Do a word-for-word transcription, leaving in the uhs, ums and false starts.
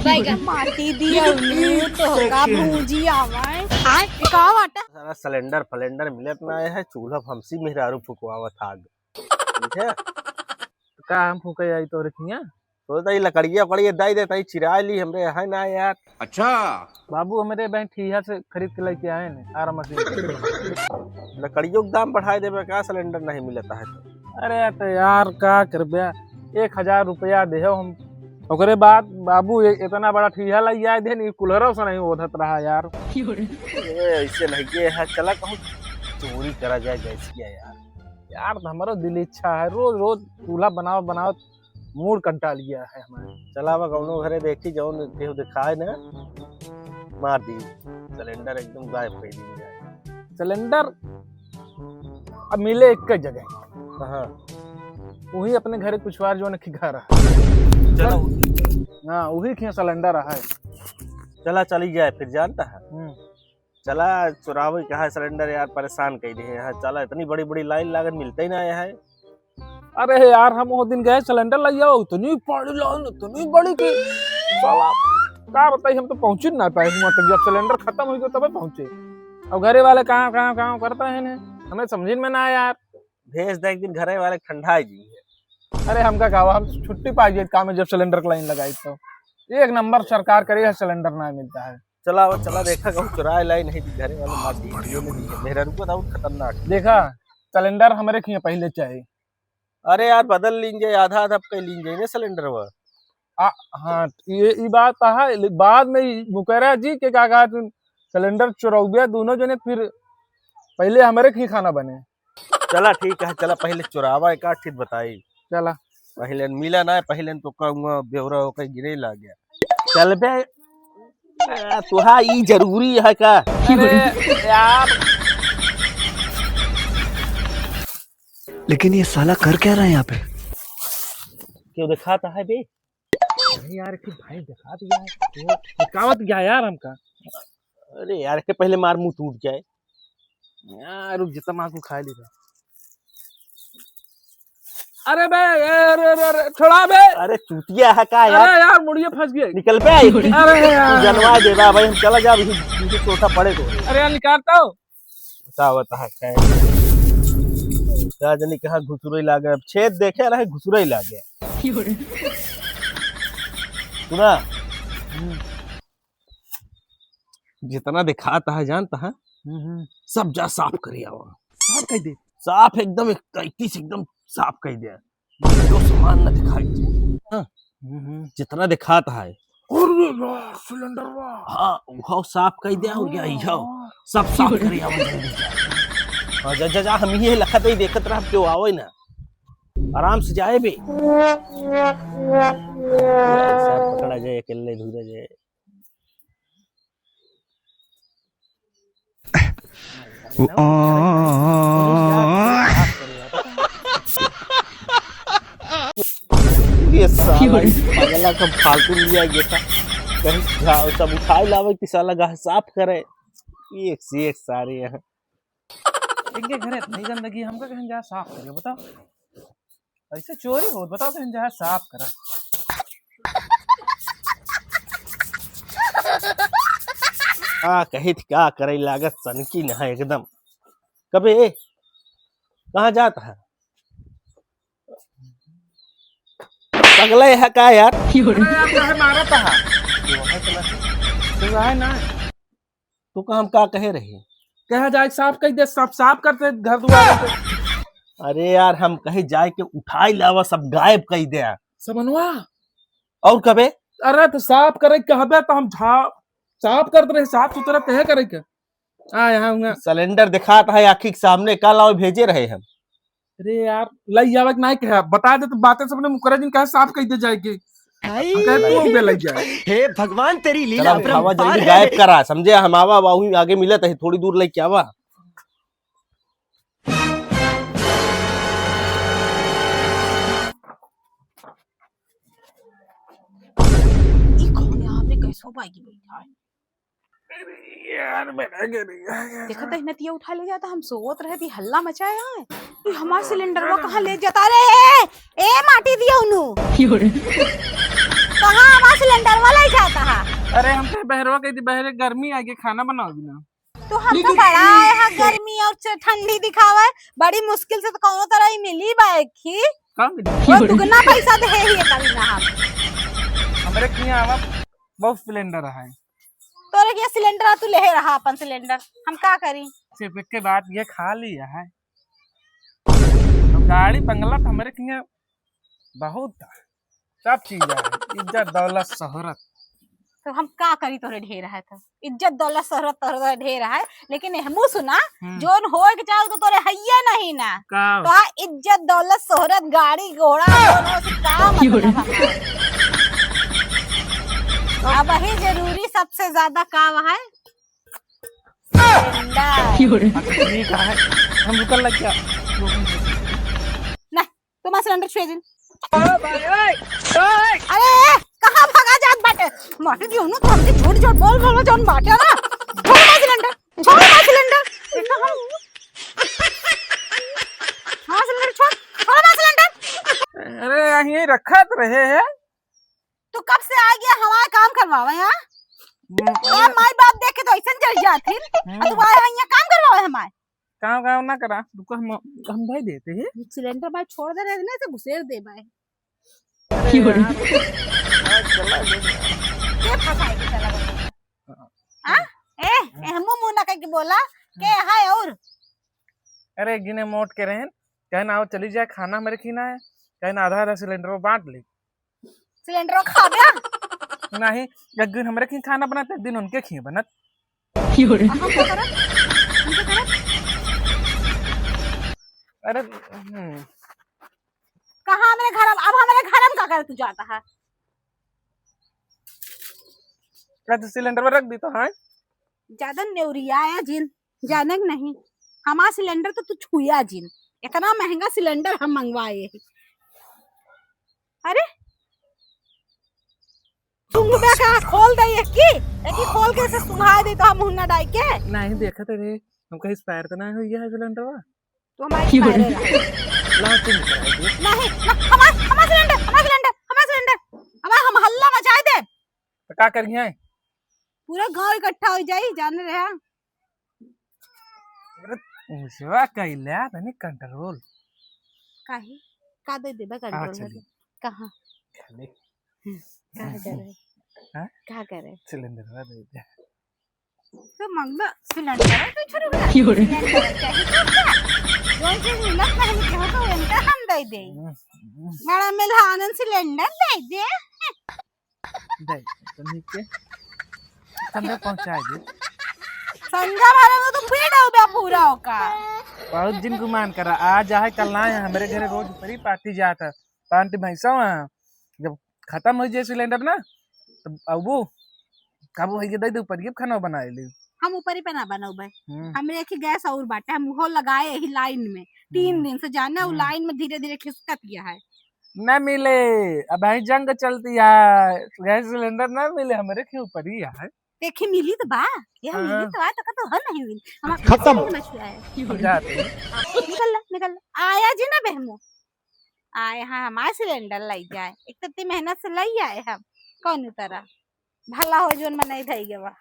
बैगन। माटी दिया उल्लू, तो का भूजी आवाए। आय, ये का बाटा? साला सिलेंडर फलेंडर मिलत ना है, चूल्हा फमसी मेहरारू फुकवावत आग। ठीक है? तो का हम फूके आई तोरे खिया? सोचता ही लकड़िया उकड़िया दाई देता ही, चिरा ली हमरे यहाँ ना यार। अच्छा। बाबू हमरे बहन ठीहा से खरीद के लेके आए ने, आरा मशीन। लकड़ियों के दाम बढ़ाए देबे का, सिलेंडर नहीं मिलता है तो। अरे तो यार का करबे, एक हजार रुपया देहो हम, ओकरे बाद बाबू ये इतना बड़ा ठीहा लग जाए देन, कुल्हरो से नहीं ओढ़त रहा यार। ए, ऐसे लगे है, चला कहूँ चोरी करा जाए गैस किया यार। यार तो हमारो दिल इच्छा है, रोज रोज चूल्हा बनाओ बनाओ मूड कंटाल गया है हमारे। चला अब कौनो घरे देखी, जौन केहू दिखाए ना, मार दी सिलेंडर, एकदम गायब कर दी जाए। सिलेंडर अब मिले एक जगह। कहाँ? वही अपने घरे कुछवार जौन के घर है। चला। हाँ, वही के सिलेंडर है। चला चली जाए फिर, जानता है। हम्म। चला चुरावे के है सिलेंडर यार, परेशान कई दे हैं। चला, इतनी बड़ी बड़ी लाइन लागत, मिलते ही ना आया है। अरे यार, हम वो दिन गए सिलेंडर ले आओ, इतनी बड़ी लाइन, इतनी बड़ी कि साला का बताई, हम तो पहुंच ही ना पाए हुआ तक, जब सिलेंडर खत्म हो गया तबे पहुंचे। अब घरे वाले कहाँ कहाँ कहाँ करता है ने, हमें समझ में ना आया यार। भेज दे एक दिन घरे वाले ठंडा जी है। अरे हमका का, हम छुट्टी पा गए काम में, जब सिलेंडर की लाइन लगाई तो एक नंबर सरकार करे है, सिलेंडर ना मिलता है। चला वो चला देखा कहूँ चुराए लाई नहीं, घरे वाले मार दिए। बढ़िया मुन्ना। मेहरारू को तो और खतरनाक। देखा, सिलेंडर हमरे खिया पहले चाहे। अरे यार, बदल लीन जाए, आधा आधा कई लीन जाए ना सिलेंडर वो। आ, हाँ, ये, ये बात तो है, ले-, बाद में ई मुकैरा जी के का कहा तुम, सिलेंडर चुरौबे दोनों जने, फिर पहले हमरे खिया खाना बने। चला ठीक है, चला पहले चुरावा एक आठ ठित बताई। चला। पहले मिला ना, पहले तो कहूँगा बेवरा होकर गिरे ला गया। चल बे, आ, तुहा ई जरूरी है का? अरे यार। लेकिन ये साला कर क्या रहा है यहाँ पे? क्यों दिखाता है बे? अरे यार, कि भाई दिखा दिया है। वो दिखावत गया यार हमका। अरे यार, के पहले मार मुंह टूट जाए। यार, रुक, जितना मार को खा लेगा। अरे बे, अरे, अरे, अरे, छोड़ा बे। अरे चूतिया है का यार? अरे यार, मुड़िया फंस गया। निकल बे। अरे यार। तू जनवा देबा भाई, हम चला जा, अभी पीछे छोटा पड़े तो। अरे यार, निकालता हो। बतावत है का? का जानी कहाँ घुसुरई लागे। अब छेद देखे रहे, घुसुरई लागे। सुना? हम्म। जितना दिखाता है, जानता है? हम्म, हम्म। सब जा साफ करी आवा। साफ कई दे? साफ एकदम इकतीस एकदम साफ कई दे। जो सामान न दिखाई दे। हाँ। हम्म, हम्म। जितना दिखाता है। अरे यार, सिलेंडर बा। हाँ, उठाओ साफ कई दे और क्या, हाँ। इठाओ। सब साफ करी आवा जल्दी जा। हाँ, जा, जा, जा, हम ये लखत ही देखत रह, क्यों आवे ना। आराम से जाए बे। सब पकड़ा जाए, अकेले धुरा जाए। ये साला इस पगला का फालतू लिया गया था। कहीं झा-, सब उठाए लावे कि साला गाह साफ करे। एक से एक सारे यहाँ। इनके घरे इतनी गंदगी, हमका कहीं जा साफ करियो, बताओ। ऐसे चोरी होत, बताओ, कहीं जा साफ करा। आ, कहित का करे लागत सनकी न है एकदम। कबे, कहाँ जात है? पगला है का यार? अरे यार, काहे मारत है? तो है ना। तो का हम का कहे रहे? कहा जाए साफ कई दे, साफ, साफ करते घर दुआर पे। अरे यार, हम कहे जाए के उठाई लावा, सब गायब कई दे। समनवा? और कबे? अरे तो साफ करे कहबे तो हम झा-, साफ करते रहे, साफ सुथरा तहे करे के। आ, यहाँ हुआ। सिलेंडर दिखात है आँखी के सामने, का लावे भेजे रहे हम। अरे यार, लई आवे के नाहीं कहे, बता दे तो बातें सबने मुकरा जिन कहे साफ कई दे जाए के। हाय। हम कहे तू उबे लई जाए। हे भगवान, तेरी लीला चला, उठावा, अपरंपार जल्दी है। गायब करा, समझे? हम आवा, वही आगे मिलत है, थोड़ी दूर लेके आवा। ई कौन है? आपने कैसो बाइक बैठा है? यार, बना के नहीं आया। देखत है, नतिया उठा ले जाता, हम सोवत रहे थी, हल्ला मचाया है। ई हमार सिलेंडरवा कहाँ ले जाता? अरे, ए, ए, माटी दिया उन्हू। क्यों रे? कहाँ हमार सिलेंडरवा ले जाता? अरे हम तो बहरवा कही थी, बहरे गर्मी आगे खाना बनाओ बिना। तू हमका बड़ा आए हा गर्मी और च-, ठंडी दिखावे, बड़ी मुश्किल से तो कौनो तरह ही मिली बा एक ही। का मिली? वो दुगना पैसा दे ही कभी ना हम। हमरे किहाँ आवा बहुत सिलेंडर है। तोरे किहाँ सिलेंडर आ, तू लेहे रहा अपन सिलेंडर, हम का करी? सिर्फ एक के बात ये खाली है, अब गाड़ी बंगला तो हमरे किहाँ बहुत था, सब चीज है, इज्जत दौलत शोहरत। तो हम का करी, तोरे ढेर है तो इज्जत दौलत शोहरत तोरे ढेर है, लेकिन एहमू सुना, हम्म। जोन होए के चाहे तो तोरे हइये नहीं ना। का? तो आ इज्जत दौलत शोहरत गाड़ी घोड़ा जोन हो से का मतलब है? अब वही जरूरी सबसे ज्यादा का है? सिलेंडर। अच्छा, ठीक है, हम रुकल लग गया। ना, तुम्हारा सिलेंडर छुए दिन। अरे, कहाँ भागा जात बाटे? माटी दियो ना, तो हमके झूठ झूठ बोल बोल जौन बाटे ना। छोड़ ना सिलेंडर, छोड़ ना सिलेंडर। हाँ, सिलेंडर छोड़, छोड़ ना सिलेंडर। अरे, यहीं रखा तो रहे हैं। तू कब से आ गया हमारे काम करवावे, हाँ? हम्म। ए, माई बाप देख के तो ऐसन जल जात ही। हम्म। आ तू आए हैं यहाँ काम करवावे हमारे? काम, काम ना करा, रुको, हम, हम भाई देते हैं। ये सिलेंडर भाई छोड़ दे रहे ना, इसे घुसेड़ दे भाई। अरे यार, आज चला गया। के फंसाए के चला गया? हाँ। हाँ? ए, ए, हमू मुंह ना कह के बोला, के है और? अरे, गिने मोट के रहन, कहे ना, आओ चली जाए, खाना मेरे खीना है, कहे ना, आधा आधा सिलेंडर वो बांट ले। सिलेंडर खाबे? नहीं, एक दिन हमरे खीं खाना बनत, एक दिन उनके खीं बनत। की हो रे? हम का करब? हम का करब? अरे, हम्म। कहाँ हमरे घर, अब हमरे घर में का करे तू जाता है? अरे, तो सिलेंडर में रख दी तो, हाँ? ज्यादा नेवरिया है जिन। जाने के नहीं, हमार सिलेंडर तो तू छुया जिन, इतना महंगा सिलेंडर हम मंगवाए ही। अरे, सुंघबे का खोल दे एक की, एक की खोल के से सुंघा दे तो हम हुन्ना डाई के। नहीं देखत रे, हम कहीं एक्सपायर तो नहीं हुई है सिलेंडर वा? तो हमारे की हो रे? एक्सपायर है। ला तुम करा दे। नहीं, ना, हमार, हमार सिलेंडर, हमार सिलेंडर, हमार सिलेंडर, हमार हम हल्ला मचाए दे। तो का करिए? पूरा गांव इकट्ठा हो जाई, जाने रहा। अरे, मुसवा कइले तनी कंट्रोल। काहे? का दे देबा कंट्रोल? चली। कहाँ? चली। का करे? हाँ? का करे? सिलेंडर दे दे। तो मंगला सिलेंडर तो छोड़ दे। की हो रे? सिलेंडर चाहिए तो का? जोन चीज मिलत नहीं के हो तो इनका हम दे दे। हम्म, हम्म। बड़ा मिलहानन सिलेंडर दे दे। दे, तनी के संध्या पहुँचाए दे। संध्या भरे में तो पी डूबे पूरा ओका। बहुत दिन गुमान करा, आज आहे कल ना है, हमरे घरे रोज ऊपरी पार्टी जाता। पार्टी भैंसा वहाँ, जब खतम हो जाए सिलेंडर ना, तब अबू, कब हो ये दे दे ऊपरी, खाना बनाए ले। हम ऊपरी पे ना बनौबे। हम्म। हमरे एक ही गैस और बाटे, हम उहो लगाए यही लाइन में। तीन हम्म। दिन से जाने, वो हम्म। लाइन में धीरे धीरे खिसकत गया है। ना मिले, अबहीं जंग चलती है, गैस सिलेंडर ना मिले, हमरे के ऊपर ही है। देखी मिली तो बा, यह हाँ। मिली तो बा, तो का तो हर नहीं मिली। हम खत्म। मछुआ है। हम जाते हैं। निकल ला, निकल ला। आया जी ना बहमो। आए हाँ, हमार सिलेंडर लाई जाए। एक तो इतनी मेहनत से लाई आए हम। कौन उतरा? भला हो जोन मनई धई गवा।